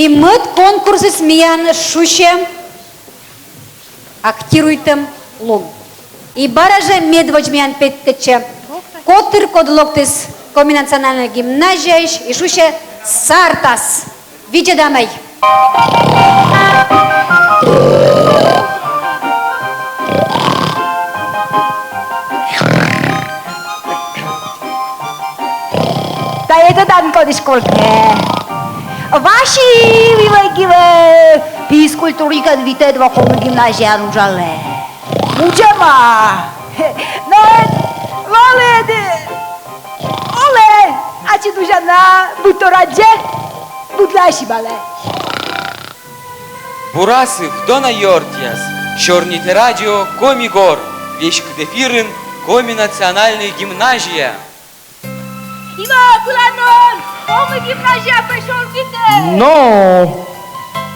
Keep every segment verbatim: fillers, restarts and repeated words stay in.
И мӧд конкурсыс миян шусьӧ «Актируйтӧм лун». И бара жӧ медводз миян петкӧдчӧ котыр, коді локтіс Коми национальнӧй гимназияысь и шусьӧ «Сартас». Видзӧдамӧй. Тайӧ тӧдан, кодысь кольӧ. Василий Вывӧгивӧ, физкультурникӧн витӧд во Коми гимназияын уджалӧ. Уджӧма. Но, лолӧд, олӧ, ачыд уджана, быдтор аддзӧ, быдлаысь ибалӧ. Бур асыв, дона ёртъяс! Сёрнитӧ радио «Коми гор». Веськыд эфирын Коми национальнӧй гимназия. Иван Буланон, Коми гимназия пӧ сёрнитӧ. Но!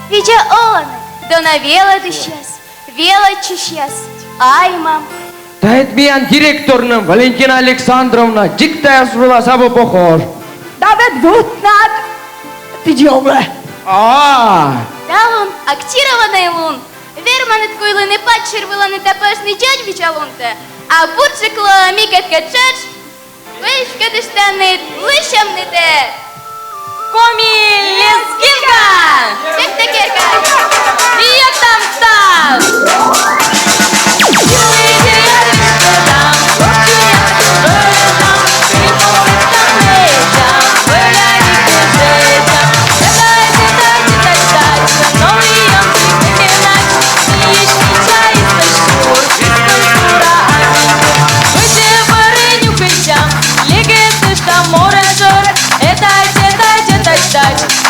Видзӧ он, дона велӧдысьяс, велӧдчысьяс, аймам. Тайӧ миян директорным, Валентина Александровна, дзик тайӧс вылас абу похож. Да ведь вотӧнад тыдзӧ овлӧ. А. Талун актированнӧй лун. Верманныд куйлыны паччӧр выланыд да пӧжны дзоньвидзалунтӧ, а бурджык лоӧ, мыйкӧ тшӧтш веськӧдыштанныд лысьӧмнытӧ. Коми лезгинка! Чехтӧ керка! Йӧктам став!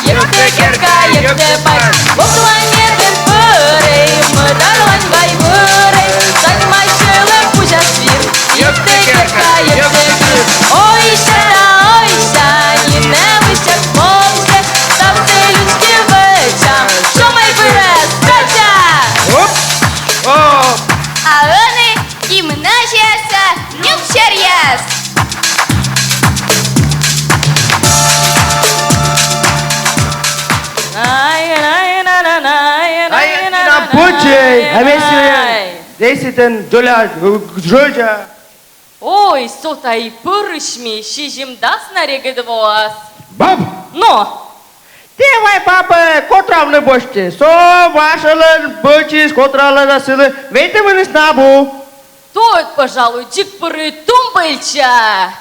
Йӧктӧ керка, йӧктӧ пач, вокланьӧдӧн пӧрӧй, мӧдарлань вай вӧрӧй, сань мачтӧ лӧп кузя свир. Йӧктӧ керка, йӧктӧ кыр. Ойся да ойся, нинӧмысь чак помся, ставсӧ лючки вӧчам, шомӧй пырӧ, скача! Оп! Оп! А ӧні гимназияса нюксяръяс! Ай, ай, на, на, на, ай, ай, Ай, ай, на, на, на, бочей, на, а весь ай. Десятӧн доля, э, жӧдя. Ой, со тай пӧрысь ми, сизимдас на регыд воас. Баб! Но! Тэ вай, бабӧ, котравны босьтӧй. Со Вашалӧн бӧчис, котралӧ да сылы вейтӧмыныс на абу. Тойӧ, пожалуй, дзик пыр и тумбыльтча.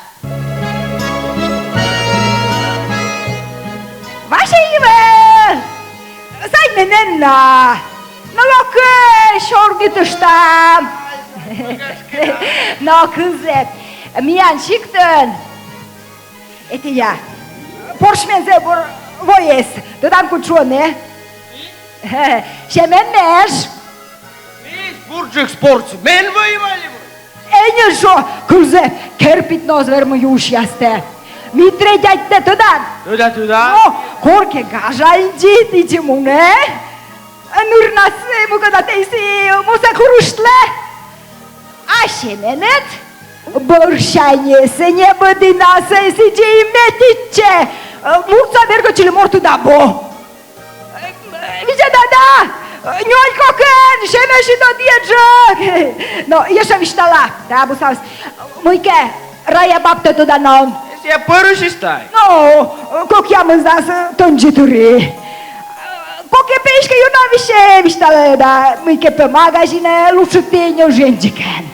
Василий Иван! Садь менӧ на. Но лок, э, сёрнитыштам. Но кызьӧ миян сиктын. Этія. Порсьмензэ бур воис. Тӧдан, кыдз шуӧны? Семен меж. Весь бурджык спортсмен воевали бы. Эн жӧ шуы, кызьӧ керпит но оз вермы юысьястӧ. Митрей дядьтӧ тӧдан? Тӧда, тӧда. Но, коркӧ гажаньдзи тыдзи мунӧ. Нырнас мукӧдатӧ эськӧ мусӧ курыштлӧ. А Семенэд бӧрсяньыс небыдінас сідзи и метитчӧ. Муртса бергӧдчылі мортыд абу. Видзӧд да, нёль кокӧн, Семен сідз ӧдйӧджык. Но ещӧ висьтала, да, абу ставыс. Мыйкӧ Рая бабтӧ тӧдан он? Сія пӧрысьыс тай. Но, кӧкъямысдас тӧндзи тыри. Кокӧ пӧ эськӧ ёна висьӧ висьталӧ да, мыйкӧ пӧ магазинӧ лучиті ньӧжйӧнджыкӧн.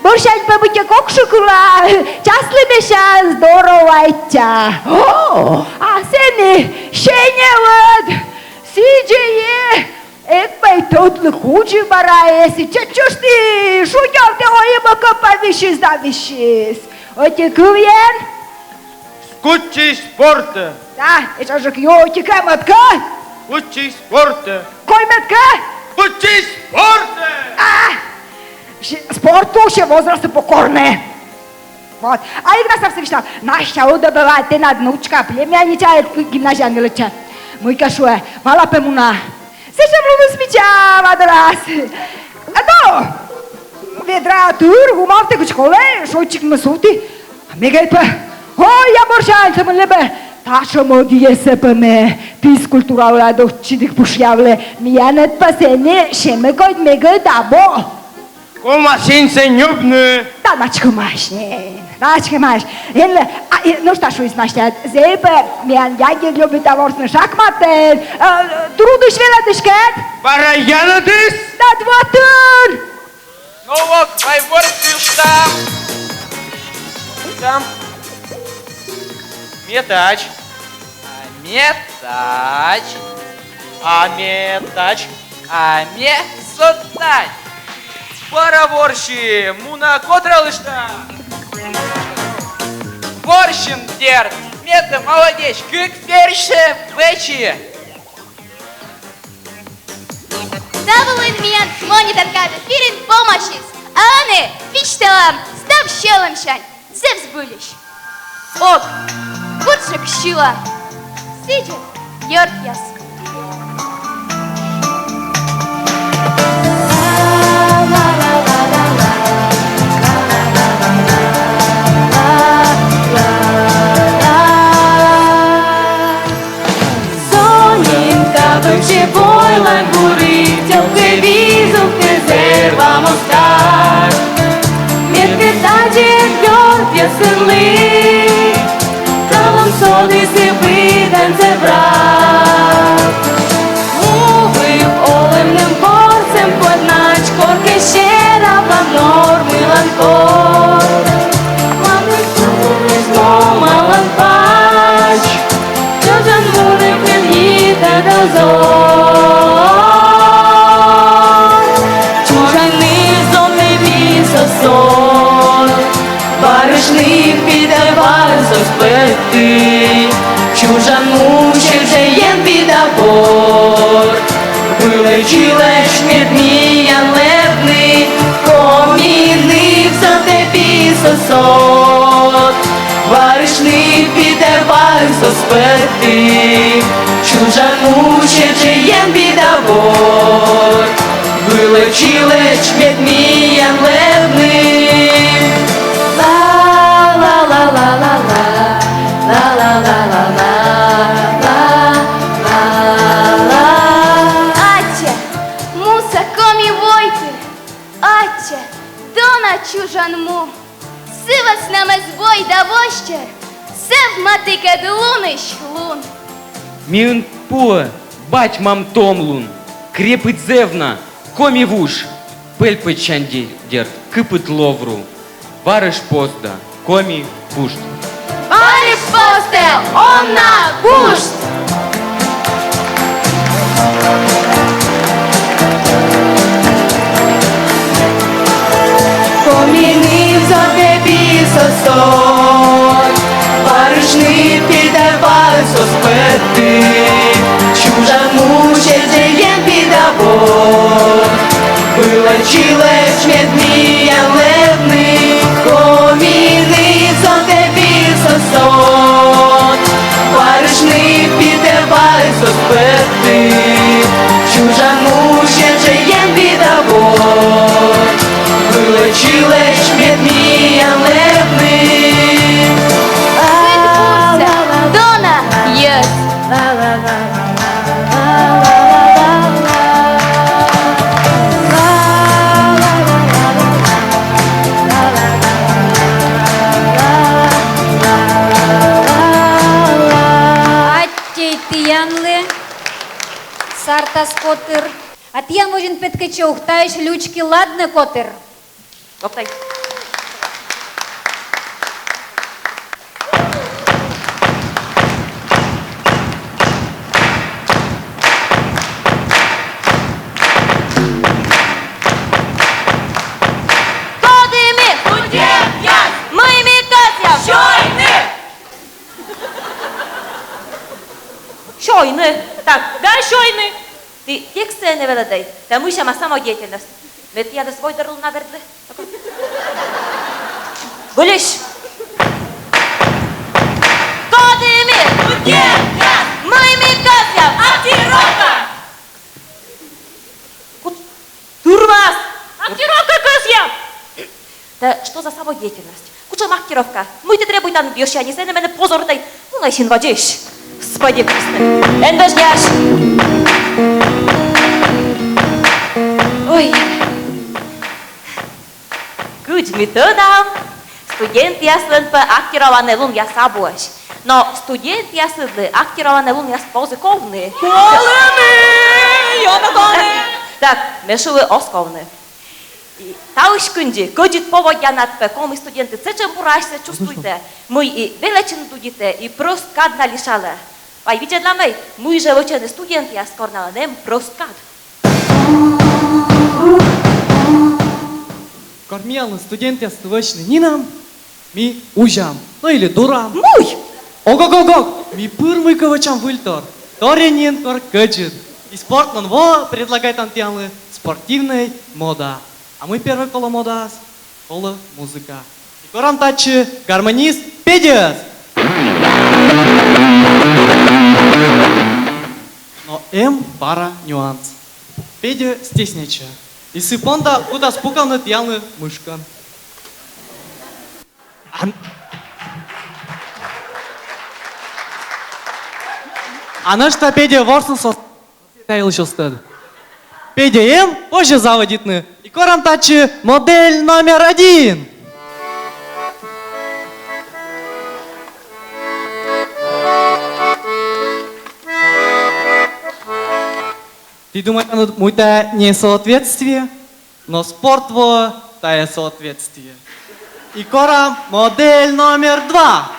Бӧрсянь пӧ быттьӧ кок шыкыла, часлы мешан здоровайтча. О, а сэні Сеня вот сідзи и эг пӧ и тӧдлы, кудзи бара эсійӧ чеччышті, шутёвтӧ, ой, мӧкӧпӧ висис да висис. Ӧти кывйӧн. Кутчысь портӧ. Да, эчӧжык ю ӧти кӧ, мӧд кӧ. Кутчысь портӧ. Коймӧд кӧ. Кутчысь портӧ. А, спорт усе возрасты покорнӧ. Вот. А Игнатьев висьталӧ, Настя, ӧдӧ вӧлі тэнад внучка, племянница гимназияын велӧдчӧ. Мыйкӧ шуӧ, вала пӧ муна. Сэтшӧм луныс мича вадорас. А то ведра тыр вумавтӧ, кыдз колӧ, шойччикнымӧс сувті. А ме гӧгӧрвоа, ой, я бӧрсянь сӧмын лэбӧ Татшӧм ӧдйӧ сӧпӧмӧ, физкультура улад ӧтчыд пышъявлӧ, миян ӧд пӧ сэні сьӧмӧ-кодьмӧгӧн абу. Ковмас синсӧ ньӧбны. Да начкӧмаӧсь нин, начкӧмаӧсь. Эн, а, э, ну что ж, шуис Настя, зэв пӧ миян дядьӧ любита ворсны шахматӧн, э, трудысь велӧдыськӧд. Бара янӧдыс. Да вот он. Ну вот, вай ворсыштам. Там. Метач. А метач. А метач. А ме со тадз. Бара ворси, муна котралыштам. Ворсин, дерт, ме тӧ молодеч, кык персьсӧ вӧчи. Ставлы миян монитор кадӧ пирын помасис, а ӧні висьталам став сьӧлӧмсянь, зэв збыльысь. Ок, кутшӧм сьыла. Сідзи, ёртъяс. Со нин капкӧдчӧ войлань гури, тёпкӧ визувтӧ зэв ва моз кад. Мед кӧ тадзи ёртъясыслы талун содісны быдӧнзэ брат. Му вывті олӧмным ворсӧм кодь нач, коркӧ серавлам нормылӧн кор. Мамлысь, мамлысь, ломалан пач. Чужан мунӧм кӧн йитӧдӧ зор. Чужан ныв зонтӧ висӧ сор. Барышны, питӧ варыс оз пӧтті. Чужан му сідзи ен вида бор. Вылӧ чилӧсь мед миян лэбны, коми ныв зонтӧ висӧ сор. Барышны, питӧ варыс оз пӧтті. Чужан му сідзи ен вида бор. Вылӧ чилӧсь мед миян лэбны. Ла, ла, ла, ла, ла, ла. Ла, ла, ла, ла, ла, ла, ла, ла. Аттьӧ, муса коми войтыр. Аттьӧ, дона чужан му. Сы вӧсна мӧс вой да восьтӧ, зэв матыкӧд лунысь лун. Миын пуӧ бать-мам томлун, крепыд зэв на коми вуж, пӧль-пӧчсянь, дерт, кыпыд ловру, варыш поз да коми пушт. Варыш позтӧ он на кушт. Коми ныв зонтӧ висӧ сор. Барышны, питӧ варыс оз пӧтті. Чужан му сідзи ен вида бор. Вылӧ чилӧсь мед миян лэбны, коми ныв зонтӧ висӧ сор. Барышны, питӧ варыс оз пӧтті. Чужан му сідзи ен вида бор. Вылӧ чилӧсь мед миян лэбны. Дона йӧз. Аттьӧ тіянлы, Сартас котыр. А тіян водзын, петкӧдчӧ, Ухтаысь «Лючки-ладнӧ» котыр. Октай. Коді ми? Студентъяс. Мый ми кӧсъям? Сёйны. Сёйны. Так, да, сёйны. Ті текстсӧ эн велӧдӧй, тайӧ мый сяма самодеятельность. Ме тіянӧс войдӧр лун на вердлі. Выльысь. Коді ми? Студентъяс. Мый ми кӧсъям? Актировка. Кут-, тырмас. Актировка кӧсъям. Да что за самодеятельность? Кутшӧм актировка? Мый тэ требуйтан, бьёшь, я не знаю, менӧ позоритан. Ну, Лэсин водзысь. Сподіваюсь. Эн вежнясь. Ой. Кыдз ми тӧдам, студентъяслэн пӧ актированнӧй лунъяс абуӧсь. Но студентъясыдлы актированнӧй лунъяс позьӧ ковны. Колӧ ме, ёна колӧ ме. Так, ме шуи, оз ковны. И таысь кындзи, кӧдзыд поводдянад пӧ коми студентъяс сэтшӧм бура асьсӧ чувствуйтӧ, мый и велӧдчыны дудитӧ, и прӧст кад на лишалӧ. Вай видзӧдлам ӧй, мый жӧ вӧчӧны студентъяс, кор налӧн эм прӧст кад. Кор миянлы студентъяслы вӧчны нинӧм, ми узям. Ну или дурам. Мый? Ог-ог-ог-ог! Ми пыр мыйкӧ вӧчам выльтор. Торъя нин кор кӧдзыд. И спортлӧн во предлагайтам тіянлы спортивнӧй мода. А мый первой колӧ модаыс? Колӧ музыка. И корам татчӧ гармонист Педяӧс. Но эм пара нюанс. Педя стеснятчӧ. И сы понда кутас пукавны тіянлы мышкӧн. А н-, а нӧшта Педя ворсны со-, та йылысь оз тӧд. Педя эм, позьӧ заводитны. И корам татчӧ модель номер один. Ті думайтанныд, мый тайӧ несоответствие, но спорт воӧ тайӧ соответствие. И корам модель номер два.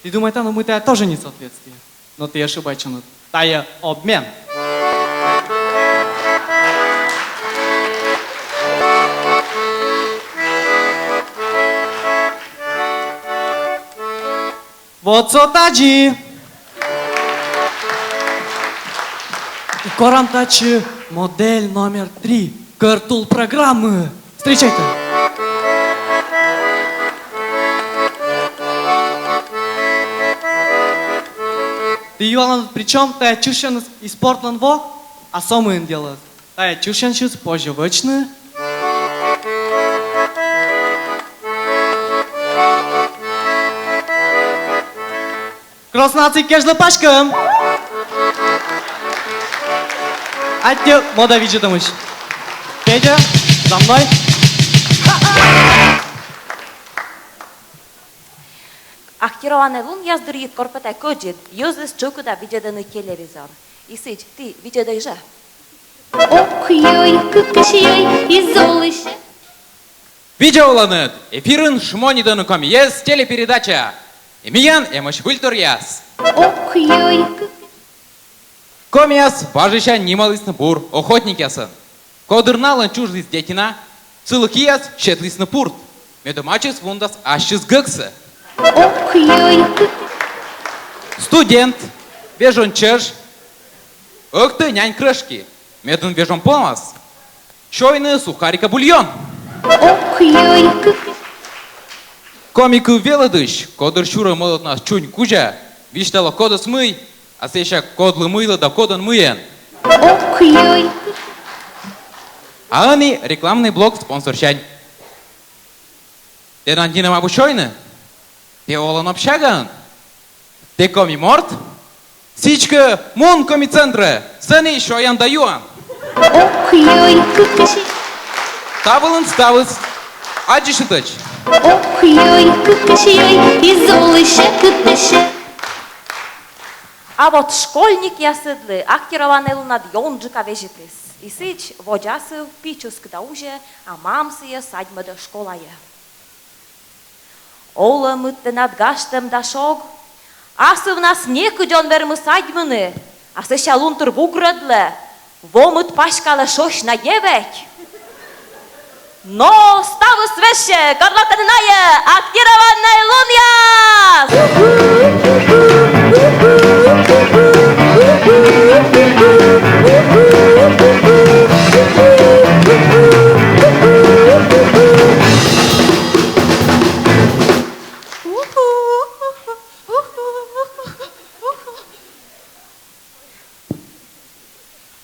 Ті думайтанныд, мый тайӧ тоже несоответствие. Но ті ошибайтчанныд. Тайӧ обмен. Вот со тадзи. И корам татчӧ модель номер три. Кӧрт улын программаӧ. Встречайте. Ті юаланныд, причём тайӧ чышъяныс и спортлӧн во, а со мыйын делӧыс. Тайӧ чышъянсьыс позьӧ вӧчны. Кросс наций кежлӧ паськӧм. Аттьӧ мода видзӧдӧмысь. Педя, за мной. Актированнӧй лунъяс дырйиыд, кор пӧ тайӧ кӧдзыд, йӧзыс тшӧкыда видзӧдӧны телевизор. И сідз, ті видзӧдӧй жӧ. Ок-йой, кыкысь-йой, и золысь. Видза оланныд! Эфирын «Шмонитӧны комиез» телепередача. И миян эмӧсь выльторъяс. Ок-йой, кыкысь. Комияс важысянь нималісны бур охотникъясӧн. Кодыр налӧн чужис детина, сылы кияс сетлісны пурт, медым ачыс вундас ассьыс гӧгсӧ. Ок-йой, кыкысь. Студент, вежон чӧж, ӧктӧ нянь крӧшки, медым вежон помас сёйны сухарика бульон. Ок-йой, кыкысь. Коми кыв велӧдысь, кодыр сюрӧ мӧдӧднас чунь кузя, висьталӧ, кодӧс мый, а сэсся кодлы мыйлы да кодӧн мыйӧн. Ок-йой. А ӧні рекламнӧй блок спонсорсянь. Тэнад нинӧм абу сёйны? Тэ олан общагаын? Тэ коми морт? Сідзкӧ, мун коми центрӧ, сэні сёян да юан. Ок-йой, кыкысь. Та вылын ставыс. Аддзысьлытӧдз. Ок-йой, кыкысь-йой, и золысь кытысь. А вот школьникъясыдлы актированнӧй лунад ёнджыка везитіс. И сідз, водз асыв пи чӧскыда узьӧ, а мам сійӧс садьмӧдӧ школаӧ. Олӧмыд тэнад гажтӧм да шог. Асывнас некыдз он вермы садьмыны, а сэсся лунтыр вугрӧдлӧ, вомыд паськалӧ шось на девять. Но ставыс вежсьӧ, кодлыкӧд найӧ актированнӧй лунъяс!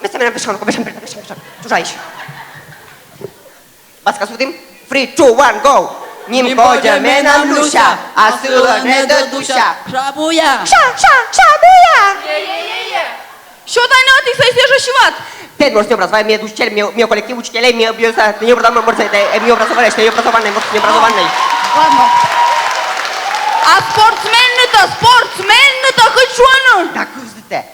Меца менам вӧчан, вӧчан, вӧчан, вӧчан. Чужаысь. Баска судим. Three, two, one, go. Нимкодя менам Люся, а сылӧн нӧ да Дуся. Шабуя. Ша, ша, шабуя. Сё тайӧ ӧд ик сэсся жӧ сьывад. Тэн морт ньӧбрас вай, ме учитель, ме, ме коллектив учитель, ме объёса, не образованный морт, не образованный, морт не образованный. Ладно. А спортсменнытӧ, спортсменнытӧ кыдз шуӧны? Да кызьы тэ.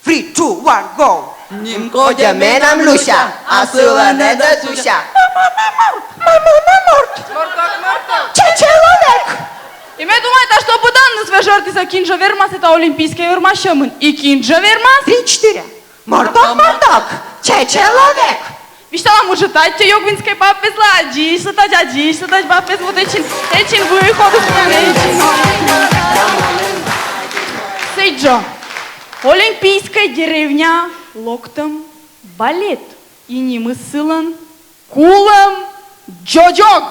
Three, two, one, go. Нимкодя менам Люся, а сылӧн нӧ да Дуся. Мама, мама, морт. Мама, мама, морт. Чечеловек. И ме думайта, что быдӧнныс вежӧртісны, кин жӧ вермас, это олимпийскӧй вермасьӧмын. И кин жӧ вермас? Три, четыре. Морток, морток. Чечеловек. Висьтала, мужик, татчӧ Ёгвинскӧй папӧслы аддзысьлытӧдз, аддзысьлытӧдз папӧс, вот этчин, этчин выходыс, этчин. Сідзжӧ, олимпийскӧй деревняӧ локтӧм балет, и нимыс сылӧн «Кулӧм дзодзок».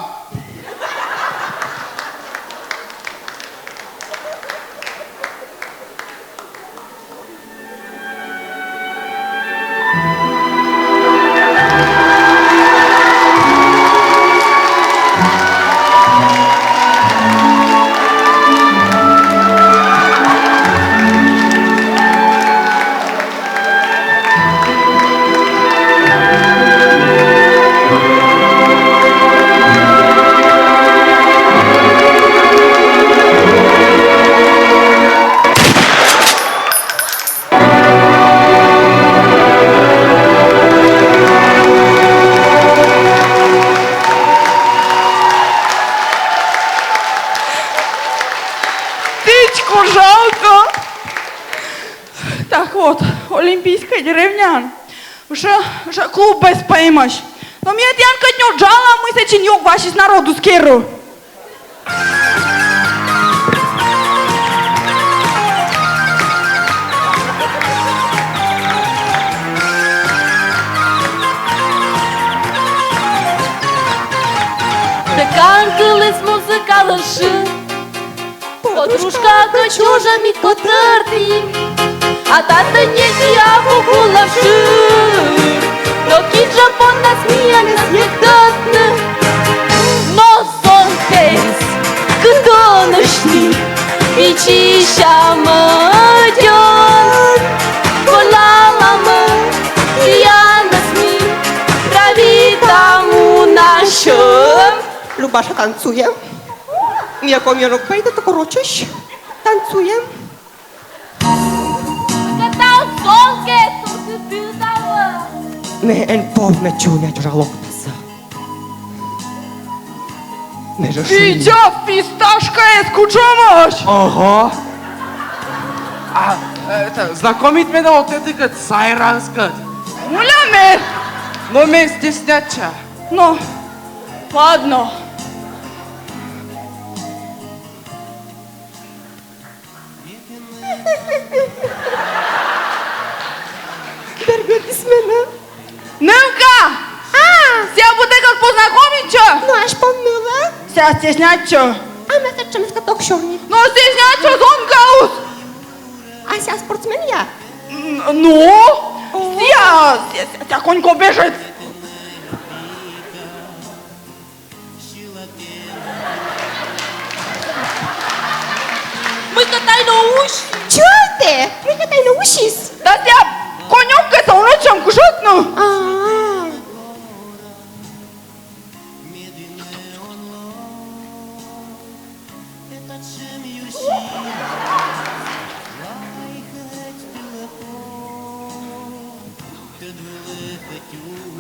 Тыч кужалко. Так вот, олимпийскӧй деревняын жӧ, жӧ клубӧс пӧ эмӧсь. Но ме тіянкӧд нин уджалам, мый сэтчин юк васьыс народыс керу. Декан кыліс музыкалӧн шыр. Подружкакӧд чужӧм ми котӧртім, а татӧн ньӧти абу кулӧм шыр. Но кин жӧ пондас миянӧс йӧктӧдны? Но зон пельӧс, кытӧнӧсь ни? Виччысям ӧдйӧн, коляламӧ, тіянӧс ми травитам уна сьӧм. Любаша танцуйӧ. Ме комиӧн ог вайӧдӧ, то корочӧсь. Танцуйӧ. Катал зонкӧ, то ты ты дала. Ме эн пов, мед чунья чужа локтасӧ. Ме жӧ шуи. Видзӧд, фисташкаыс кутшӧмӧсь! Ого! А, это, знакомить менӧ вот этакӧд сайракӧд. Муля ме! Но ме стесняйтча. Но, ладно. Бергӧдіс менӧ. Нывка! А! Сія быттьӧкӧ познакомитчӧ! Но ась пом нылӧ. Сія стесняйтчӧ. А ме сэтшӧмысь кӧ ток сёрни. Но стесняйтчӧ, зонкаыс! А сія спортсменъя? М, ну? О. Сія, сія, сія, сія конькобежец. Мыйкӧ тай но усис. Чӧв тэ, мыйкӧ тай но усис. Да сія конёк кӧ, сія унатшӧм кышкӧтны. А.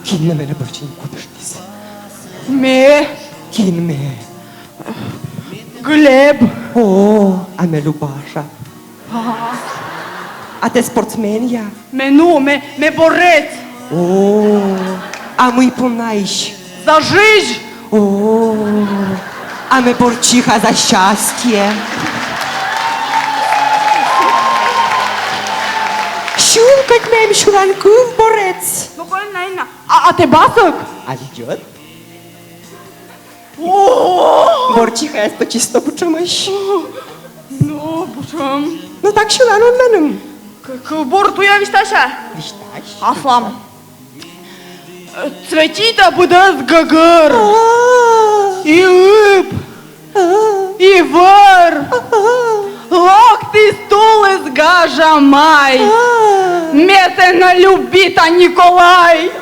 Кин нӧ менӧ бӧрдын кутыштіс? Ме. Кин ме? Глеб. О, а ме Любаша. Ага. А тэ спортсменъя? Ме, ну, ме, ме борец. О, а мый понаысь? За жизнь. О, а ме борчиха за счастье. Сьӧлӧм кӧть мем сьыланкыв борец. Ну, больно, Инна. А, а тэ басӧк? А видзӧд. О! Борчихаыс то чисто быдтшӧмӧсь. Ну, быдтшӧм. Ну, так сьылан он меным. К-, к-, бор туя висьтася. Висьтась. Аслам. Э, цветитӧ быдӧс гӧгӧр. А. И ып. А. И вӧр. А. Локтіс тулыс гажа май. А. Ме тэнӧ любита, Николай.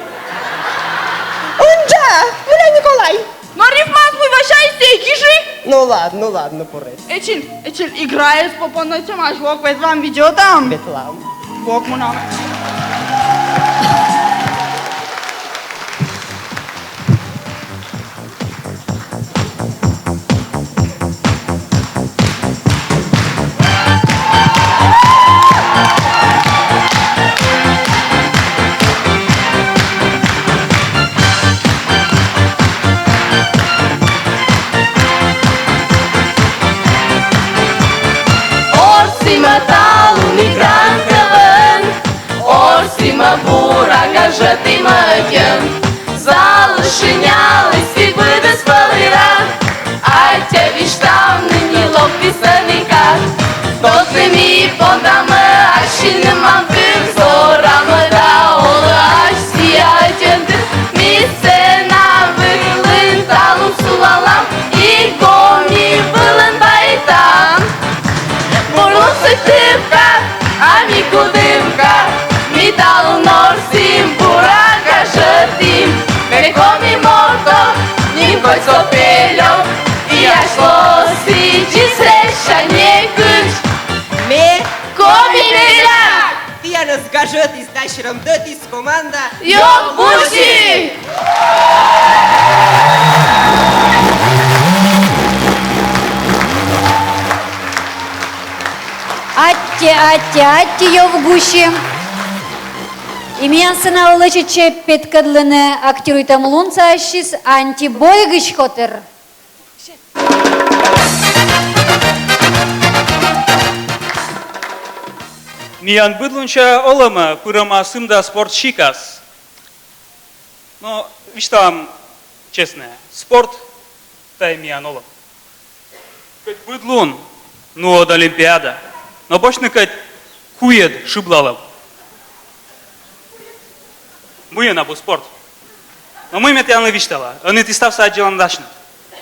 Унджа, мыля Николай. Но рифмаыс мый вӧсяыс, сійӧ и кижи. Ну ладно, ну ладно, бурес. Этчин, этчин играыс попон нӧ тямас, вок ветлам, видзӧдам. Ветлам. Вок мунам. Сіймӧ бура гажӧдтӧм ӧтиӧн, залысь шынялісны быдӧн пӧльӧра. Аттьӧ висьтавны нин локтісны кад. Тодны, ми пондам ассьыным мамтыр, зорам да олӧ ассьыс ӧтиӧн тыр. Ми сцена вылын талун сулалам и коми вылын байтам. Бур лун, Сыктывкар, а ми Кудымкар, ми талун норсим, бура гажӧдім. Ме коми мотор, нин кодь со пельӧм, и ачыс лоӧ сідзи сэтшӧм некыдз. Ме коми пеляк. Тіянӧс гажӧдіс да серӧмдӧдіс команда «Ёг Гуси». Аттьӧ, аттьӧ, аттьӧ, «Ёг Гуси». И миян сцена вылӧ лӧсьӧдчӧ петкӧдлыны актёритӧм лунсӧ ассьыс Анти Бойгысь котыр. Миян быд лунся олӧмӧ пырӧма сымда спорт сикас. Но висьталам честнӧ, спорт — тайӧ миян олӧм. Кӧть быд лун нуӧд олимпиада, но босьтны кӧть куйӧд шыблалӧм. Мыйӧн абу спорт? Но мый ме тіянлы висьтала, ӧні ті ставсӧ аддзыланныд асьныд,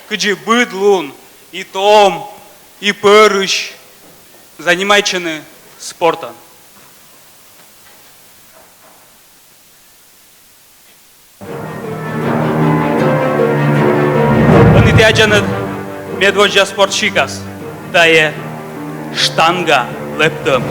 кыдзи быд лун и том, и пӧрысь занимайтчӧны спортӧн. Ӧні ті аддзанныд медводдза спорт сикас. Тайӧ штанга лэптӧм.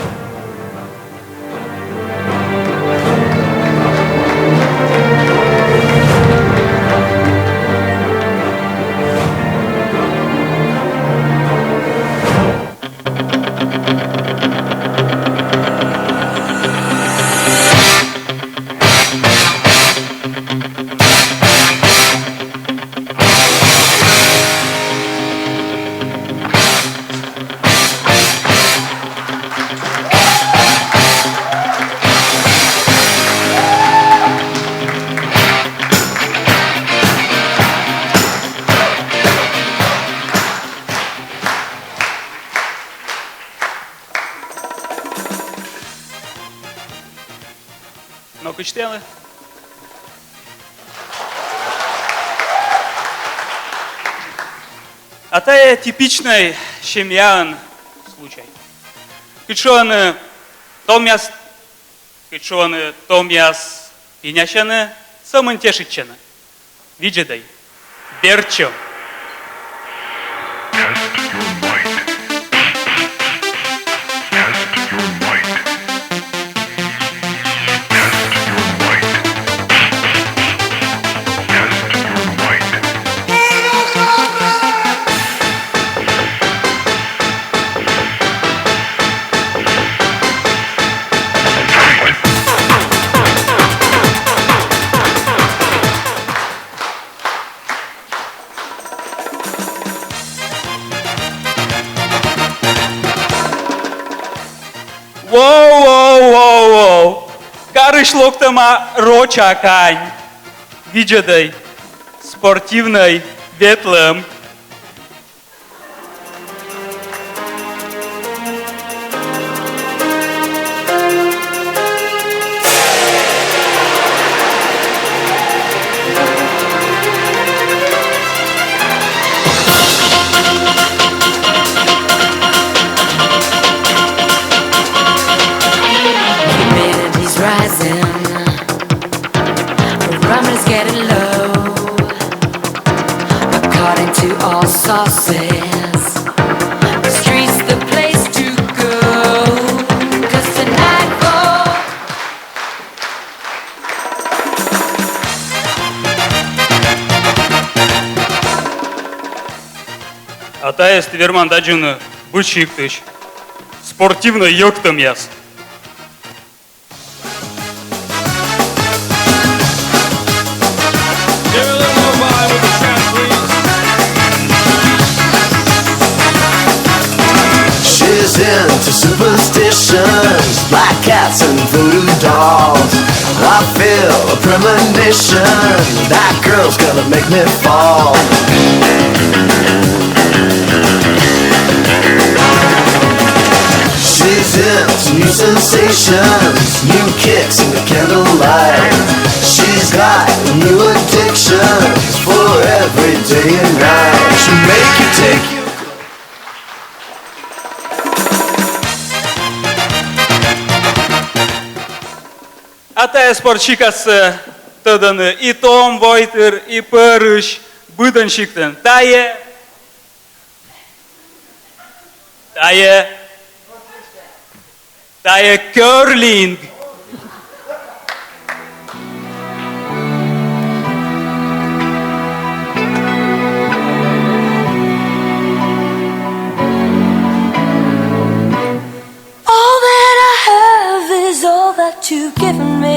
Но кыдз тіянлы? А тайӧ типичнӧй семьяын случай. Кыдз шуӧны, томъяс, кыдз шуӧны, томъяс пинясьӧны, сӧмын тешитчӧны. Видзӧдӧй, бердчӧм. Test your might. Test your might. Test your might. Test your might. Воу-воу-воу-воу! Карысь локтӧма роча кань. Видзӧдӧй, спортивнӧй ветлӧм. Humidity's rising, barometer's getting low. According to all sources, the street's the place to go. 'Cause tonight, oh, А тайӧс ті верманныд аддзывны быд сиктысь. Спортивнӧй йӧктӧмъяс. She's into superstitions, black cats and voodoo dolls. Premonition, that girl's gonna make me fall. She's into new sensations, new kicks in the candlelight. She's got new addictions for every day and night. She'll make you take you. А тайӧ спорт сикассӧ тӧдӧны и том войтыр, и пӧрысь, быдӧн сиктын. Тайӧ, тайӧ, тайӧ кӧрлинг. All that I have is all that you've given me.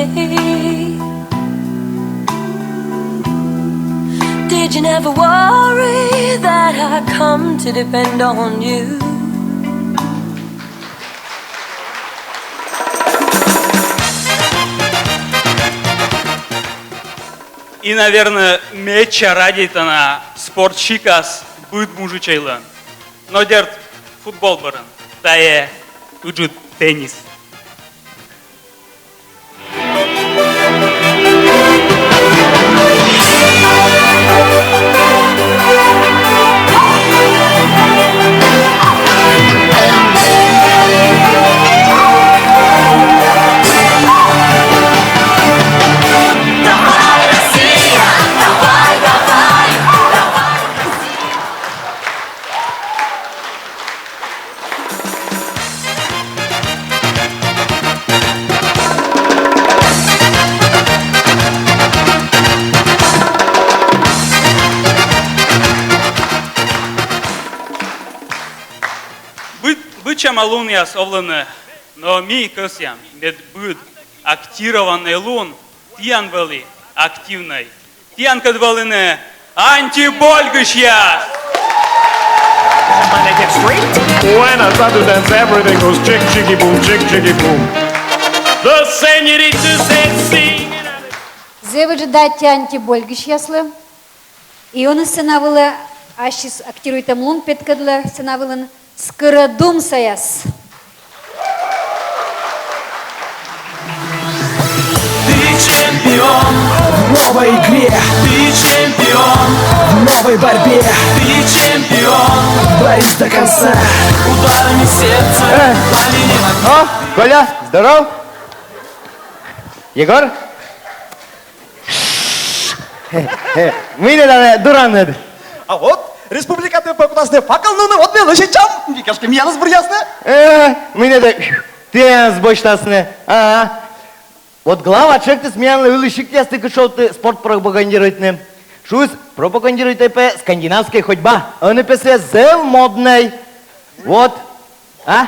Did you never worry that I come to depend on you? И, наверно, медся радейтана спорт сикас быд мужичӧйлӧн. Но дерт, футбол бӧрын. Тайӧ ыджыд теннис. Быд-, быдсяма лунъяс овлӧны, но ми кӧсъям, мед быд актированнӧй лун тіян вӧлі активнӧй. Тіянкӧд вӧліны антибольгысьяс! When I started to dance, everything goes chick chicky boom, chick chicky boom. The senorita said, sing. Зэв ыджыд аттьӧ антибольгысьяслы. И ӧні сцена вылӧ ассьыс актируйтӧм лун петкӧдлӧ сцена вылын скӧрӧдумсаяс. Ты чемпион в новой игре. Ты чемпион в новой борьбе. Ты чемпион. Борись до конца. Ударами сердца. Пламени. О, Коля, здоров! Егор? Мый нӧ тані дуранныд? А вот, республикатӧ пӧ кутасны факел нуны, вот миянлы сетчам, кӧшкӧ миянӧс бӧръясны. Э, мый нӧ тані тіянӧс босьтасны. А, вот глава тшӧктіс миянлы ылі сиктъястікыд шуны спорт пропагандируйтны. Шуис, пропагандируйтӧй пӧ скандинавскӧй ходьба. Ӧні пӧ сійӧ зэв моднӧй. Вот. А?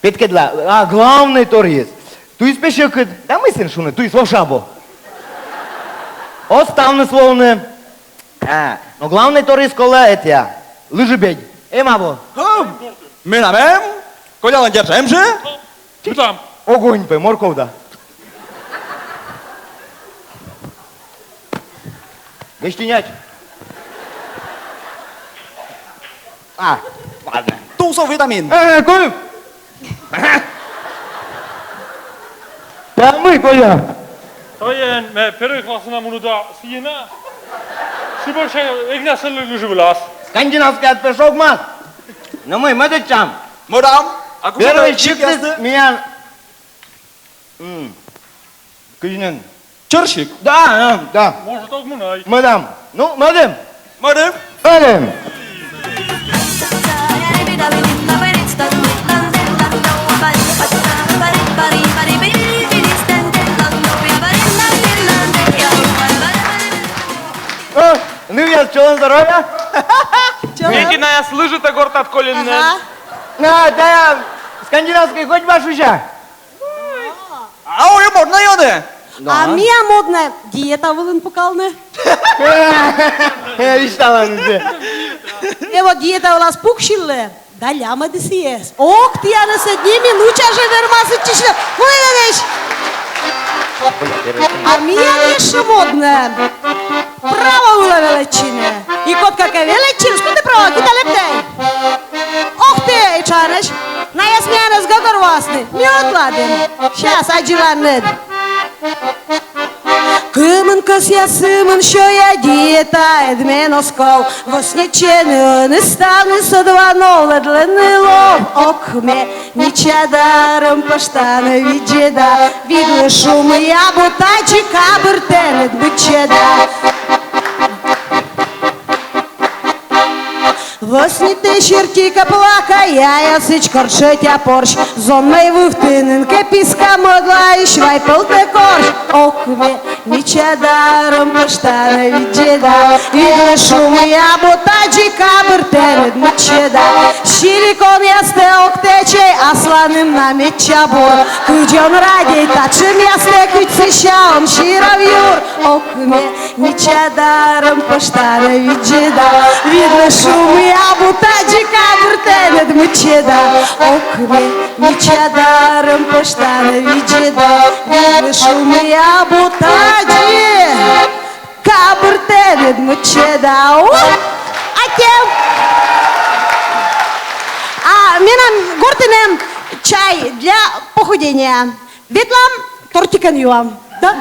Петкӧдла, а главнӧй торйыс. Туйыс пӧ сьӧкыд. Да мый сэн шуны, туйыс вовшӧ абу. Оз ставныс лоны. А, но главнӧй торйыс колӧ этійӧ. Лыжи бег. Эм абу? Хм, менам эм, Колялӧн дерт эм жӧ. Мый там? Огонь пӧ, морков да. Гостиняч. А, ладно. Тусов витамин. Э, Коль! Да мый, Коля? Тайӧ ме первой классӧ на муні да сійӧ на. Сы бӧрся эг на сылы лыжи вылас. Скандинавскӧйяд пӧ шогмас. Но мый, мӧдӧдчам. Мӧдам. А кутшӧм Первой чик сиктыс ясны? Миян. М. Кыдз нин. Чӧрсик. Да, да, да. Может, ог мунӧй. Мӧдам. Ну, мӧдам. Мӧдам. Мӧдам. О, ну я, чолӧм, здоровья. Ветинаяс лыжитӧ гортад колиннӧ. На, да, скандинавскӧй ходьба шусьӧ. А ой, моднӧй ёна. А миян моднӧй диета вылын пукалны. Э, висьталан. Эво диета вылас пуксьылі да лямӧді сійӧс. Ок тіянӧс ӧд ними нуӧдчы, вермасны сідзи. Вуйӧдысь. А миян эшшӧ моднӧ право вылӧ велӧдчыны. И кодкӧ кӧ велӧдчис, то тэ право киталӧ петӧ. Ох ты, этшаӧсь. Найӧ миянӧс гӧгӧрвоасны. Ми ӧтлаӧдім. Щас аддзыланныд. Кымын кӧсъя, сымын сёя, диетаыд ме эн осков. Вӧсньӧдчӧны ӧні ставныс, со два новлӧдлӧны лов. Ок ме, мича да рӧмпӧштаӧн видзӧда, видлы шумъя, абу тадзи кабыр тэныд мыччӧда. Вӧсньытӧ серти кӧ плака, яя сідз кор шӧтя порсь. Зонмӧй вывті нин кӧ писка мӧдлаысь, вай пӧлтӧ корсь. Ок ме, мича да рӧмпӧштаӧн видзӧда, видлы шумъя, абу тадзи кабыр тэныд мыччӧда. Силиконъястӧ ог тэчӧй, асланым на медся бур. Кыдз он радей татшӧмъястӧ, кыдз сэсся он сирав юр. Ок ме, мича да рӧмпӧштаӧн видзӧда, видлы шумъя, абу тадзи кабыр тэныд мыччӧда. Ок ме, мича да рӧмпӧштаӧн видзӧда, видлы шумъя, абу тадзи кабыр тэныд мыччӧда. У! Аттьӧ! А менам гортын эм чай для похудения. Ветлам, тортикӧн юам. Да?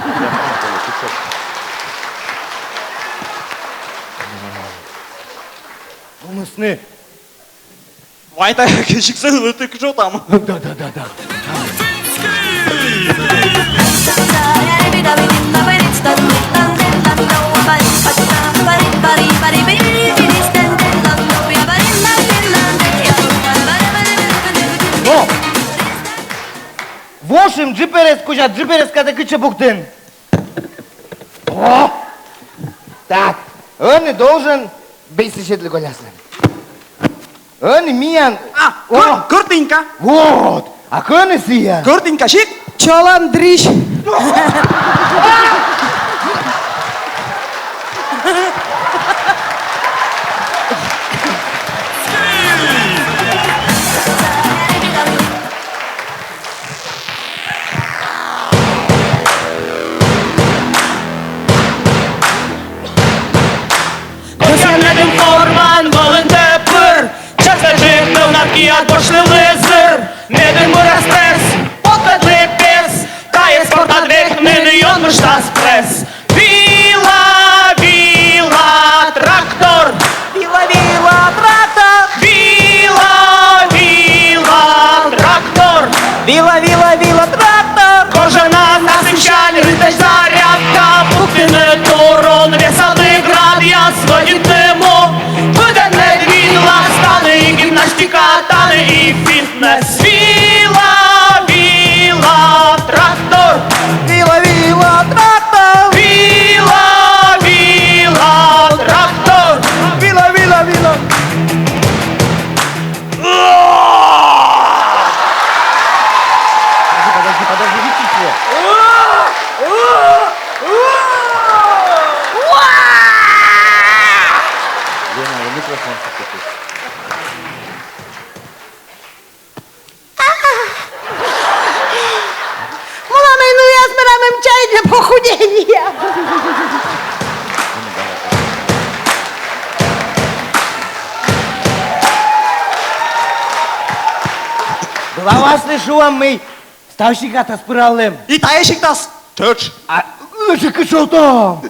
Думысны. Вай тайӧ кисӧ сылы тык шотам. Да, да, да, да. О! Вошим джиперес кузя, джиперес кадӧ кытчӧ пуктін. О! Так, ӧні должен бейсыседлы коляслы. Ӧні миян. А, о! Кӧр-, кӧртынька. Вот. А кӧні сійӧ? Кӧртынька сикт. Чолӧм дрысь. Кӧсъя медым формаӧн вӧлін тэ пыр, чӧскыдджык тӧвнад киад, босьтлы лызыр, медым бырас пресс, поттӧдлы пес, тайӧ спортад век нин ёнмыштас пресс. Вила, вила, трактор! Вила, вила, трактор! Вила, вила, трактор! Вила, вила, вила, трактор! Кожанас асывсянь рытӧсь зарядка, пуктыны турун весалӧ градъяс, вӧдитны му, быдӧн мед вилас, тані и гимнастика, тані и фитнес. Вила, вила, трактор! Вила, вила, трактор! Вила, вила, трактор! Вила, вила, вила! Подожди, подожди, подожди, выключи его. Лена, микрофон. Муна мый нуяс менам эм чай для похудения. Главаслы шуам, мый став сиктас пыралӧм. И тайӧ сиктас тӧч. А, ыджыд кышовтам.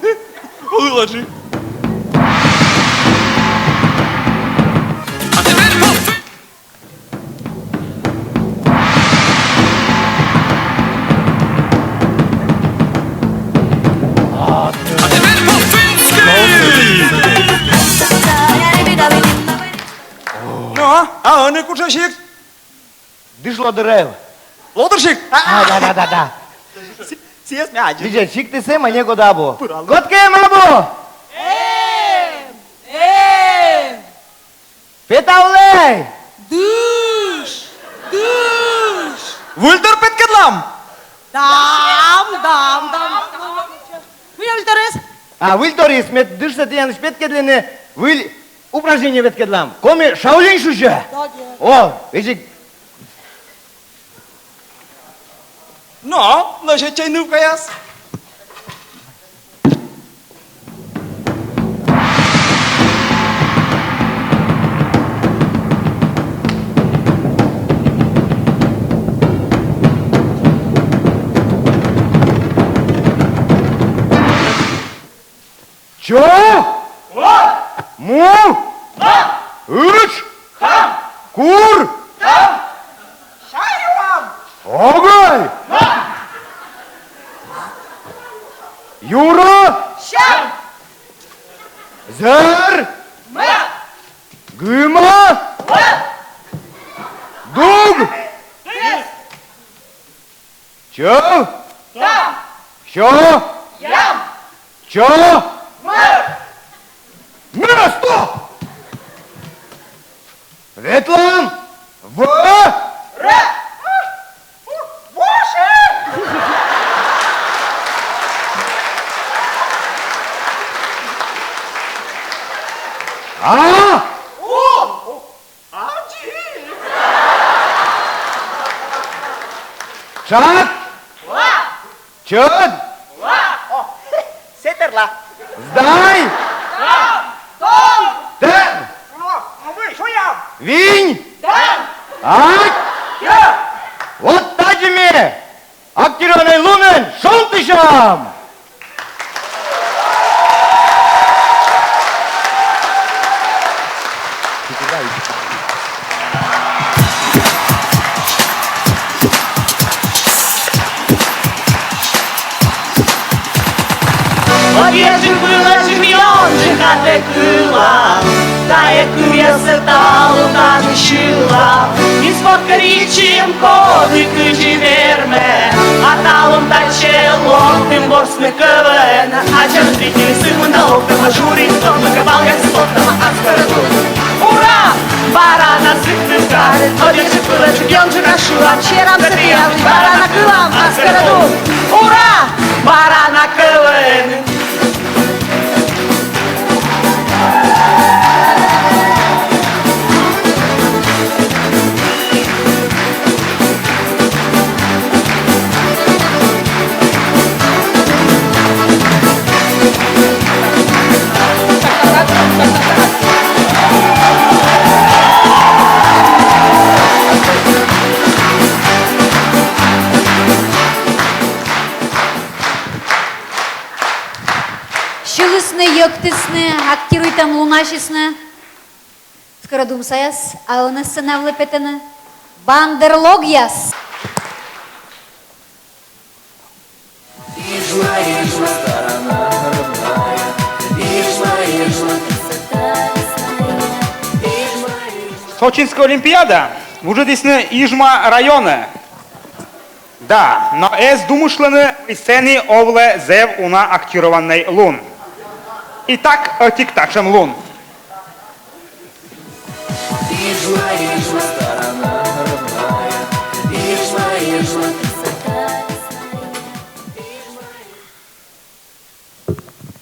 Ыладжи. Но, а ӧні кутшӧм сикт? Дыш лодыр. Лодыр сикт? А, да, да, да, да. Си-, сійӧс ме аддзи. Видзӧд, сиктыс эм, а некод абу. Пыралӧ. Кодкӧ эм абу? Эм, эм. Петавлӧй! Дыш! Дыш! Выльтор петкӧдлам? Дам, дам, дам. Мый выльторыс? А, выльторыс, ме дышсӧ тіянлысь петкӧдлыны, выль упражнение петкӧдлам. Коми шаолинь шусьӧ. О, видзӧд. Но, лӧсьӧдчӧй, нывкаяс. Чӧв! Му! Ыж! Кур! Огӧй! Юрӧ! Зэр! Гыма! Дуг! Чӧв! Сё! Чӧв! Место! Ветлам! В! А! Чат! Чӧд! Сеперла! Сдай! Тӧн! Винь! Ать! Вот тадзи ми актёръёс лунӧн шонтысям! Ӧдйӧджык вылӧ ёнджыка тэ кылан, тайӧ кывъяссӧ талун тані сьылам. Ми спорт кӧрйысьӧм, коді кыдзи вермӧ, а талун татчӧ локтім ворсны КВН. Ачым зрительяс сӧмын да локтӧма жюри, сӧмын кӧ балган спортӧн аскӧрӧдун. Ура! Бара на Сыктывкарын, ӧдйӧджык вылӧ ёнджыка шылам, серам сэтшӧм, бара на кылам аскӧрӧдун. Ура! Бара на КВН. Сьылісны, йӧктісны, актируйтӧм лунасисны. Скоро думсаяс, а ӧні сцена вылӧ петӧны бандерлогъяс. Сочинскӧй олимпиада вуджӧдісны Ижма районӧ. Да, но эз думыштлыны, мый сэні овлӧ зэв уна актированнӧй лун. Итак, ӧтик татшӧм лун.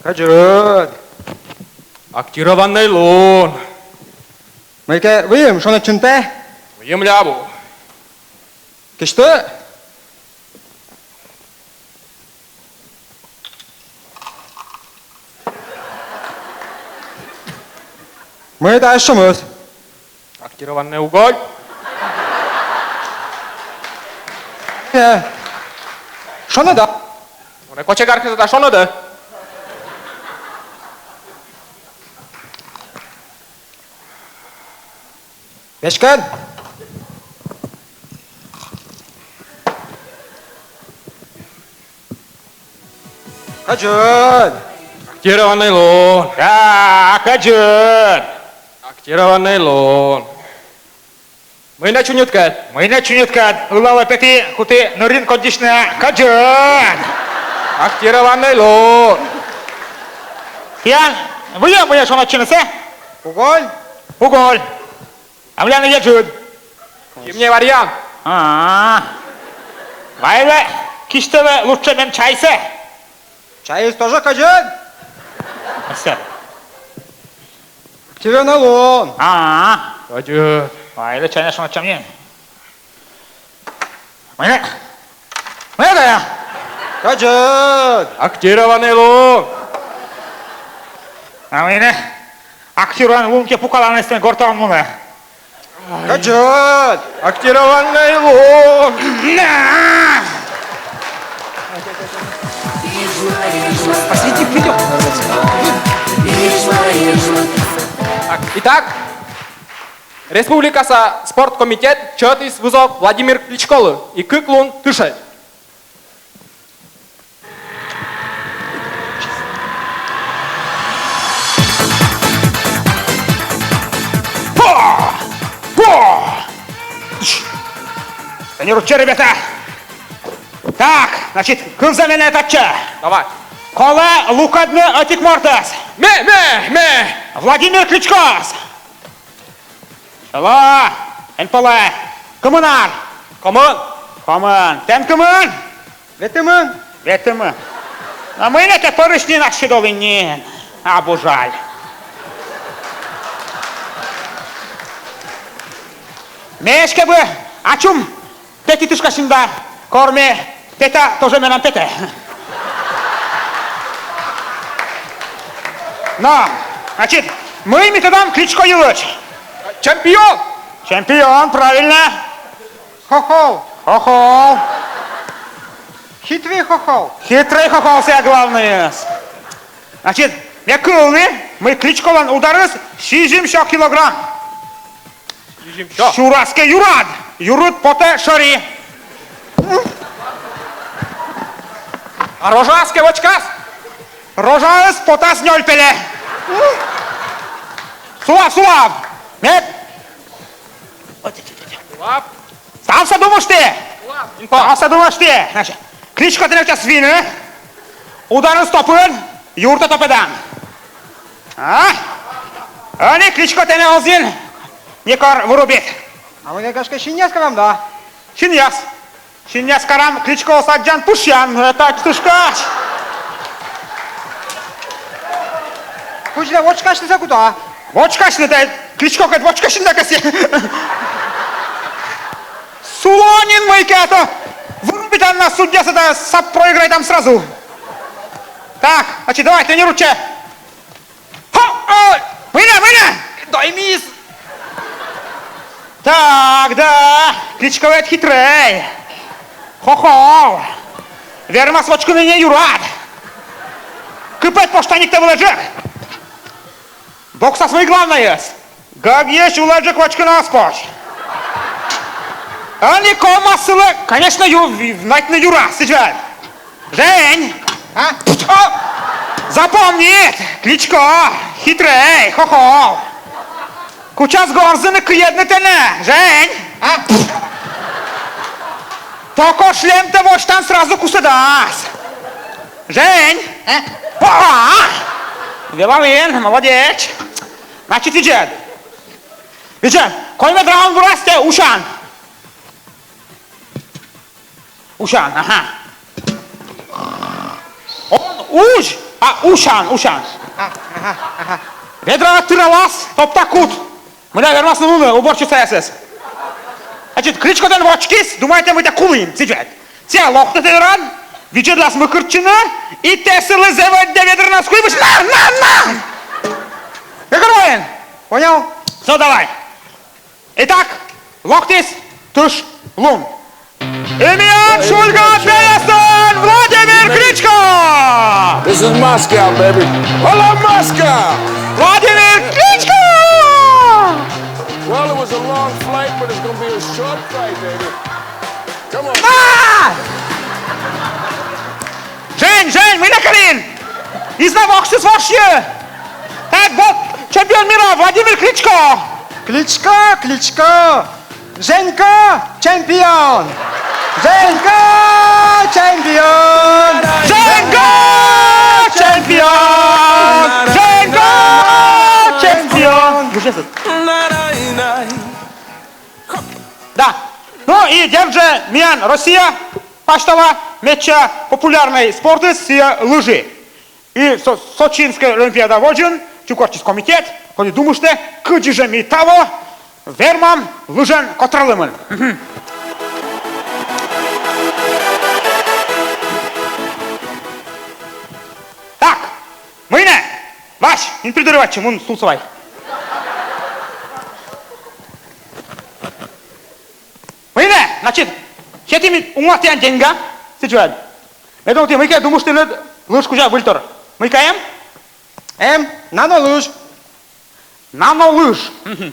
Кӧдзыд. Актированнӧй лун. Мыйкӧ выйым шонӧдчынтӧ? Выйымлы абу. Кисьты. Мый тайӧ сьӧмыс? Актированнӧй уголь. Э, шонӧдӧ. Мунӧ кочегаркӧд да шонӧдӧ. Веськыд. Кӧдзыд. Актированнӧй лун. Да, кӧдзыд. Актированнӧй лун. Мый нӧ чуньыдкӧд? Мый нӧ чуньыдкӧд? Ылалӧ петі, куті нырин коддьысьны, кӧдзыд. Актированнӧй лун. Тіян выйӧ, выйӧ шонӧдчынысӧ? Уголь. Уголь. А мыйла нӧ еджыд? Зимнӧй вариант. А-а. Вайлы кисьтӧдӧ лучше мен чайсӧ. Чайыс тоже кӧдзыд? Актированнӧй лун. А-а. Кӧдзыд. Вайлы чайнас шонӧдчам нин. Мый нӧ? Мый нӧ тайӧ? Кӧдзыд. Актированнӧй лун. А мый нӧ? Актированнӧй лун кӧ пукалан, эстӧн гортаӧ он мунӧ. Кӧдзыд. Актированнӧй лун. Последний придёт. Так, итак, республикаса спорт комитет чӧтіс вызов Владимир Кличколы и кык лун тышӧдз. Па! Па! Тренируйтчӧ, ребята! Так, значит, кывзам менӧ татчӧ. Давай. Колӧ лукӧдны ӧтик мортӧс. Ме, ме, ме! Владимир Кличкоӧс. Чолӧ, эн пӧлӧй. Кымынар? Комын. Комын. Тэн кымын? Ветымын. Ветымын. Но мый нӧ тэ пӧрысь нин ачыд олін нин. Абу жаль. Ме эськӧ бы ачым петі тышкасьны да, кор ме пета, тоже менам петӧ. Но, значит, мый ми тӧдам Кличко йылысь? Чемпион! Чемпион, правильно. Хохол. Хохол. Хитрый хохол. Хитрый хохол, сійӧ главнӧйыс. Значит, ме кылі, мый Кличколӧн ударыс сизимсё килограмм. Сизимсё. Сюрас кӧ юрад, юрыд потӧ шӧри. А рожаыс кӧ вӧчкас? Рожаыс потас нёль пельӧ. Сулав, сулав. Нет? Сулав. Ставсӧ думышті. Сулав. Ставсӧ думышті. Значит, Кличко тэнӧ час вины. Ударыс топын, юртӧ топӧдан. А? Ӧні Кличко тэнӧ оз нин некор вырубит. А мый нӧ, гашкӧ, синъяс карам да? Синъяс. Синъяс карам, Кличкоӧс аддзан пышъян, это тышкас. Кыдзи нӧ вочкасьны сійӧс кута? Вочкасьны да, Кличкокӧд вочкасьны да кӧсъя. Сулав нин мыйкӧ, а то вырубитан на судьясӧ да, сап проиграйтам сразу. Так, значит, давай, тренируйтчӧ. Ха! Ой! Мый нӧ, мый нӧ! Доймис! Так, да, Кличко ведь хитрӧй. Хо-хо. Вермас вочкыны не юрад. Кыпӧд подштаниктӧ вылӧджык. Боксас мый главнӧйыс? Гӧгйысь улӧджык вочкыны оз позь. Ӧні ковмас сылы, конечно, ю-, в-, взнайтны юрас, сідз вед. Жень! А? О! Запомнит! Кличко! Хитрӧй! Хохол! Кутчас горзыны, кыйӧдны тэнӧ! Жень! А? Токо шлемтӧ восьтан, сразу кусӧдас! Жень! А? О! Велалін, молодец! Значит, видзӧд! Видзӧд! Коймӧд раунд бӧрас тэ усян! Усян, ага. Он узь, а усян, усян. А, ага, ага. Ведра тыралас, топта кут. Мыйла вермас нуны уборщицаясыс. Значит, Кличко тэн вочкис, думайтӧ, мый тэ кулін, сідз вед. Сійӧ локтӧ тэ дорад, видзӧдлас мыкыртчыны, и тэ сылы зэв ӧдйӧ ведрӧнас куйбысь. На, на, на! Гӧгӧрвоин? Понял. Всё, давай. Итак, локтіс тыш лун. И миян «Шульга» пельӧсын Владимир Кличко! This is Moscow, baby. Hola, Moscow! Владимир Кличко! Well, it was a long flight, but it's gonna be a short flight, baby. Come on. А! Жень, Жень, мый нӧ карин? Изна воксыс вошйы! Так вот, чемпион мира Владимир Кличко! Кличко, Кличко! Женька чемпион! Женька чемпион! Женька чемпион! Женька чемпион! Да. Ну и дерт жӧ, миян Россия пасьтала медся популярнӧй спортыс сійӧ лыжи. И со-, Сочинскӧй Олимпиада водзын чукӧртчис комитет, коді думыштӧ, кыдзи жӧ ми таво вермам лыжӧн котралӧмын. Мгм. Так, мый нӧ, Вась, не придуривайтчы, мун стул савай. Мый нӧ, значит, сетім унмас тіян деньга, сідз вед. Ме думайта, мыйкӧ думыштінныд лыж кузя выльтор. Мыйкӧ эм? Эм. Нанолыж. Нанолыж. Мгм.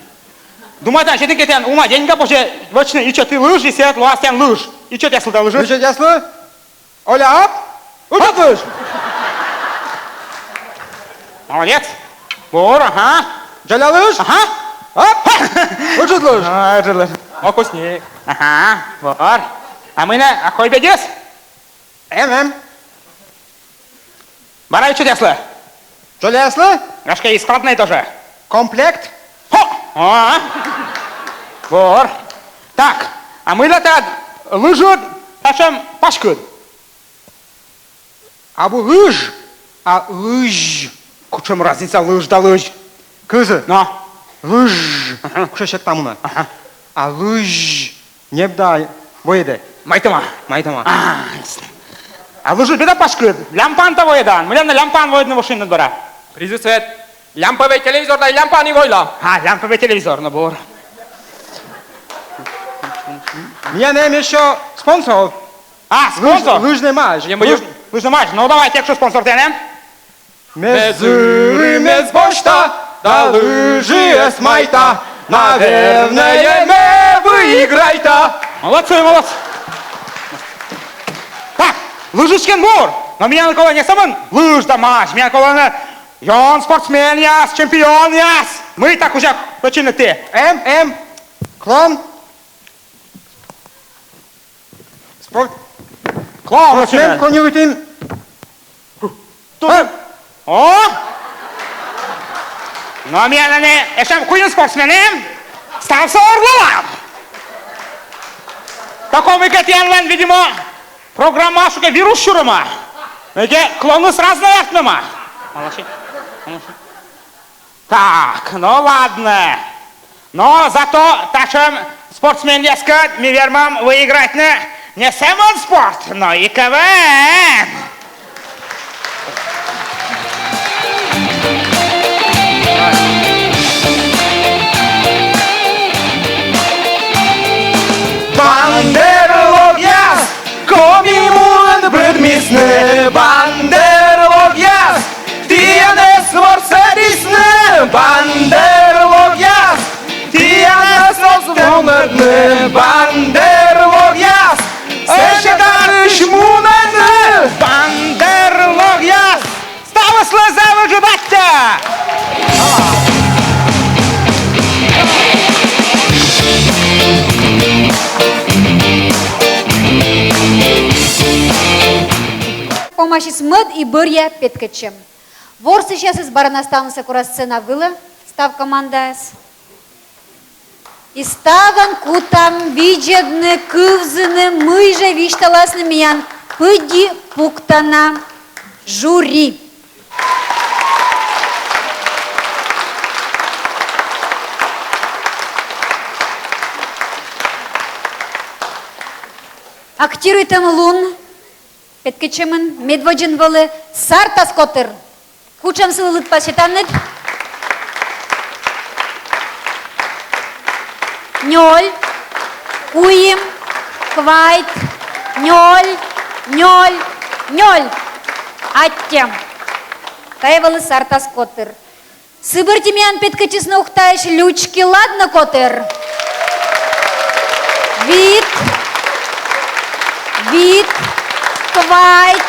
Думайта, сетӧ кӧ тіян уна деньга, позьӧ вӧчны ичӧтик лыж, и сійӧ лоас тіян лыж. Ичӧтъяслы да лыжыд. Ичӧтъяслы. Оля, оп! Ыджыд лыж! Молодец! Бур, ага! Джаля лыж! Ага! Оп! Ыджыд лыж! А, ыджыд лыж. Фокусник. Ага, бур. А мый нӧ, а кой бедьыс? Эм, эм. Бара ичӧтъяслы. Джоляяслы? Гашкӧ, и складнӧй тоже. Комплект. Хо! А? Бур. Так, а мыйла тіян лыжыд татшӧм паськыд? Абу лыж, а лызь. Кутшӧм разница лыж да лызь? Кызьы? Но. Лыж. Ага. Кутшӧм сектӧ мунӧ. Ага. А лызь ньӧбӧ да воӧдӧ. Майтӧма. Майтӧма. А, ясно. А лыжыд быдӧн паськыд. Лямпаӧн тай воӧдан. Мыйла нӧ лямпаӧн воӧдны, вошйыны бара? Призыв свет. Лямпӧвӧй телевизор да лямпаӧн и войла. А, лямпӧвӧй телевизор, но бур. Миян эм ещё спонсор. А, спонсор? Лыж-, лыжнӧй матч. Лыж-, лыжнӧй матч. Ну, давайте, кутшӧм спонсор тіян эм? Ме зырым эз босьта да лыжиӧс майта, наверное, ме выиграйта. Молодцы, молодцы. Так, лыжиськӧн бур. Но миян колӧ не сӧмын лыж да матч. Миян колӧ нӧ ён спортсменъяс, чемпионъяс. Мыйта кузя вӧчинныд ті? Эм, эм. Клон. Спорт. Клон, спортсмен, клон югытын. О! Но миянлы эшшӧ куим спортсмен эм. Ставсӧ орлалам. Тані мыйкӧ тіянлӧн, видимо, программаӧ сыкӧд вирус сюрӧма. Мыйкӧ клоныс разнӧй артмӧма. Молодцы. Молодцы. Так, ну ладно. Но зато татшӧм спортсменъяскӧд ми вермам выиграйтны не сӧмын спорт, но и КВН. Бандерлогъяс, Коми муын быдмисны, бандерлогъяс. Тіянӧс ворсӧдісны, бандерлогъяс. Тіянӧс оз вунӧдны, бандерлогъяс. Сэсся карысь мунӧдны, бандерлогъяс. Ставыслы зэв ыджыд аттьӧ! Помасис мӧд и бӧръя петкӧдчӧм. Ворсысьясӧс бара на ставнысӧ кора сцена вылӧ, став командаяс. И ставӧн кутам видзӧдны, кывзыны, мый жӧ висьталасны миян пыдди пуктана жюри. Актируйтӧм лун петкӧдчӧмын медводзын вӧлі «Сартас котыр». Кутшӧм сылы лыдпас сетанныд? Нёль, куим, квайт, нёль, нёль, нёль. Аттьӧ. Тайӧ вӧлі «Сартас котыр». Сы бӧрти миян петкӧдчисны Ухтаысь «Лючки-ладнӧ» котыр. Вит, вит, квайт,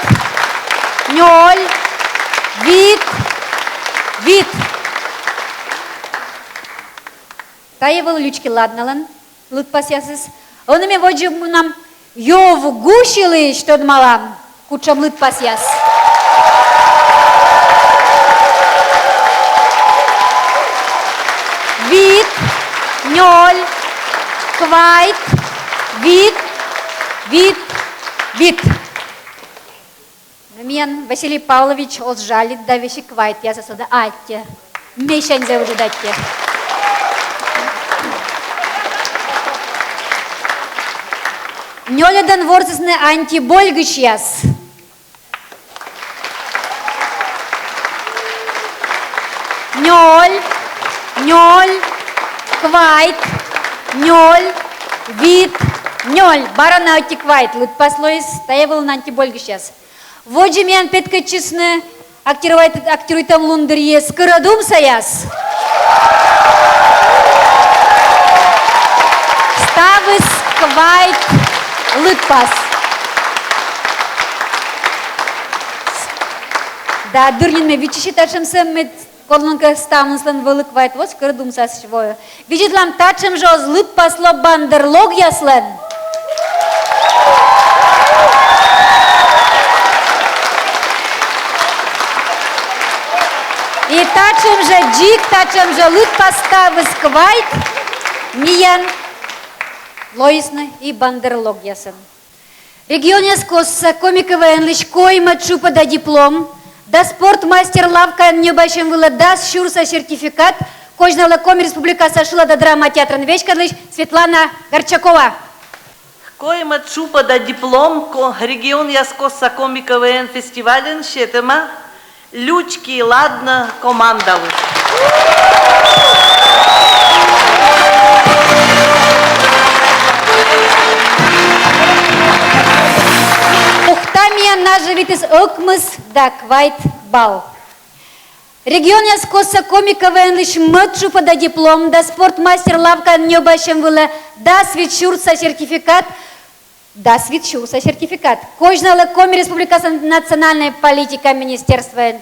нёль, вит, вит. Тайӧ вӧлі «Лючки-ладнӧлӧн» лыдпасъясыс. Ӧні ми водзӧ мунам Йовгусь йылысь, тӧдмалам, кутшӧм лыдпасъяс. Вит, нёль, квайт, вит, вит, вит. Но миян Василий Павлович оз жалит да весиг квайтъясӧс ӧдӧ. Аттьӧ. Месянь зэв ыджыд аттьӧ. Нёльӧдӧн ворсісны «Антибольгысьяс». Нёль, нёль, квайт, нёль, вит, нёль. Бара на ӧти квайт лыдпас лоис, тайӧ вӧлі «Антибольгысьяс». Водзӧ миян петкӧдчисны Актируйт-, актируйтӧм лун дырйи скӧрӧдумсаяс. Ставыс квайт лыдпас. Да, дыр нин ме виччыси татшӧмсӧ, мед кодлӧнкӧ ставныслӧн вӧлі квайт, вот скӧрӧдумсаяс воӧ. Видзӧдлам, татшӧм жӧ оз лыдпас ло бандерлогъяслӧн. И татшӧм жӧ дзик, татшӧм жӧ лыдпас, ставыс квайт, миян лоисны и бандерлогъясӧн. Регионъяскостса Коми КВН-лысь коймӧд тшупӧда диплом да спортмастер лавкаын ньӧбасьӧм вылӧ дас сюрса сертификат козьналӧ Коми Республикаса шылада драма театрӧн веськӧдлысь Светлана Горчакова. Коймӧд тшупӧда диплом ко-, регионъяскостса Коми КВН фестивальын сетӧма «Лючки, ладно» командалы. Ухта миян нажӧвитіс ӧкмыс да квайт балл. Регионъяскостса Коми КВН-лысь мӧд тшупӧда диплом да спортмастер лавкаын ньӧбасьӧм вылӧ дас вит сюрса сертификат, дас вит сюрса сертификат козьналӧ Коми Республикаса национальнӧй политика министерствоын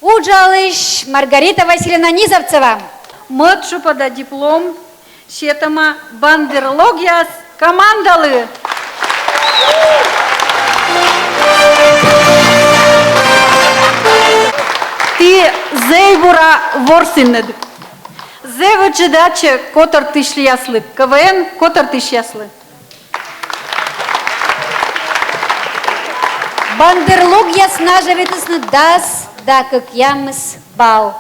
уджалысь Маргарита Васильевна Низовцева. Мӧд тшупӧда диплом сетӧма «Бандерлогъяс» командалы. Ті зэв бура ворсінныд. Зэв ыджыд аттьӧ котӧртысьяслы, КВН котӧртысьяслы. Бандерлогъяс нажӧвитісны дас да кӧкъямыс балл.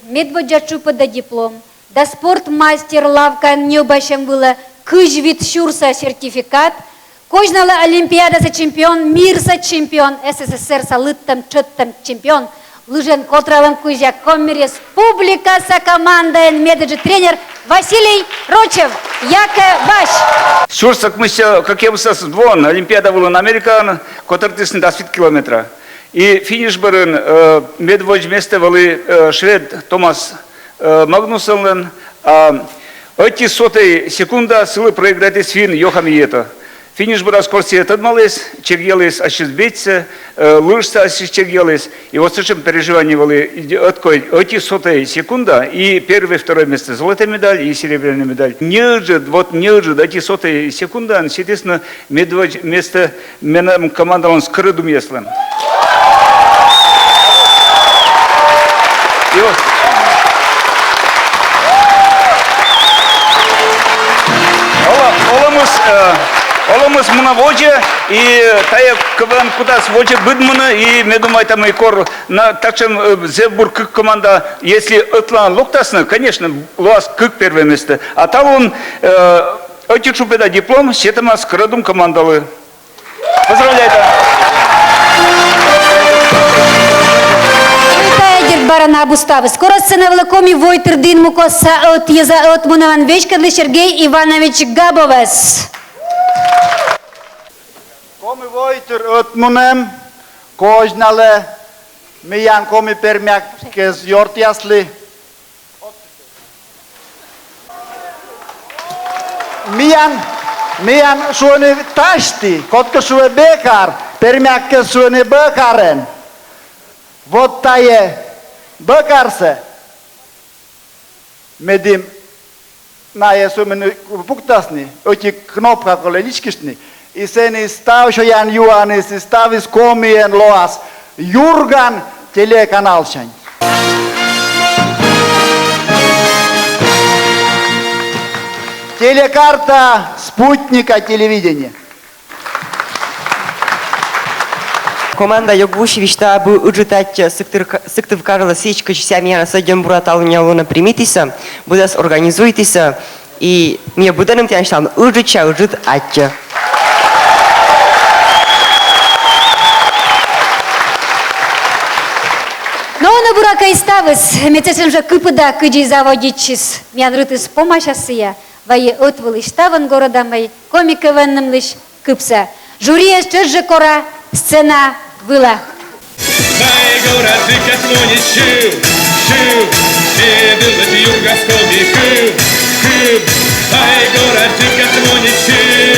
Медводдза тшупӧда диплом да спортмастер лавкаын ньӧбасьӧм вылӧ кызь вит сюрса сертификат козьналӧ Олимпиадаса чемпион, мирса чемпион, СССР-са лыдтӧм-тшӧттӧм чемпион, лыжиӧн котралӧм кузя Коми Республикаса командаӧн медыджыд тренер Василий Рочев, яке Вась. Сюрс ӧкмыссё кӧкъямысӧд воын Олимпиада вылын Америкаын котӧртісны дас вит километра. И финиш бӧрын, э, медводз местӧ вӧлі, э, швед Томас, э, Магнуссонлӧн, а ӧти сотӧй секунда сылы проиграйтіс финн Йохан Иетӧ. Финиш бӧрас кор сійӧ тӧдмаліс, чегъяліс ассьыс бедьсӧ, э, лыжсӧ ассьыс чегъяліс. И вот сэтшӧм переживание вӧлі, ӧткодь ӧти сотӧй секунда, и первой, второй место золотая медаль, и серебряная медаль. Неыджыд, вот неыджыд, ӧти сотӧй секундаӧн сетісны медводз местӧ менам командалӧн скӧрӧдумъяслӧн. И вот. Олӧ-, олӧмыс, э, олӧмыс мунӧ водзӧ, и тайӧ КВН кутас водзӧ быдмыны, и ме думайта, мый кор на татшӧм, э, зэв бур кык команда, если ӧтлаын локтасны, конечно, лоас кык первой место. А талун, э, ӧти тшупӧда диплом сетӧма скӧрӧдум командалы. Поздравляю! Тайӧ, дерт, бара на абу ставыс. Скоро сцена вылӧ «Коми войтыр» дінмукосса ӧтйӧза ӧтмунӧмӧн веськӧдлысь Сергей Иванович Габовӧс. «Коми войтыр» ӧтмунӧм козьналӧ миян коми-пермяк кез ёртъяслы. Миян, миян шуӧны тасьті, кодкӧ шуӧ бекар, пермяк кез шуӧны бӧкарӧн. Вот тайӧ бӧкарсӧ медым найӧ сӧмын пуктасны, ӧти кнопка колӧ личкыштны, и сэні став сёян-юаныс, и ставыс комиӧн лоас «Юрган» телеканалсянь. Телекарта спутника телевидения. Команда «Ёг вуысь» висьталӧ, абу ыджыд аттьӧ Сыктыр-, Сыктывкарлы сідз, кыдз сія миянӧс ӧдйӧм бура талунъя лунӧ примитісӧ, быдӧс организуйтісӧ, и миян быдӧнным тіянсянь ыджыдся ыджыд аттьӧ. Но, но, буракӧ, и ставыс, мед сэтшӧм жӧ кыпыда, кыдзи заводитчис миян рытыс помасясыс, вайи ӧтвылысь ставӧн горӧдӧмӧй коми КВН-ӧмлысь кыпсӧ. Жюриӧс тшӧтш жӧ кора сцена вылӧ. Вай, горартыкат монь, чыв, чыв, медылыд юргас коми кыв, кыв. Вай, горартыкат монь, чыв,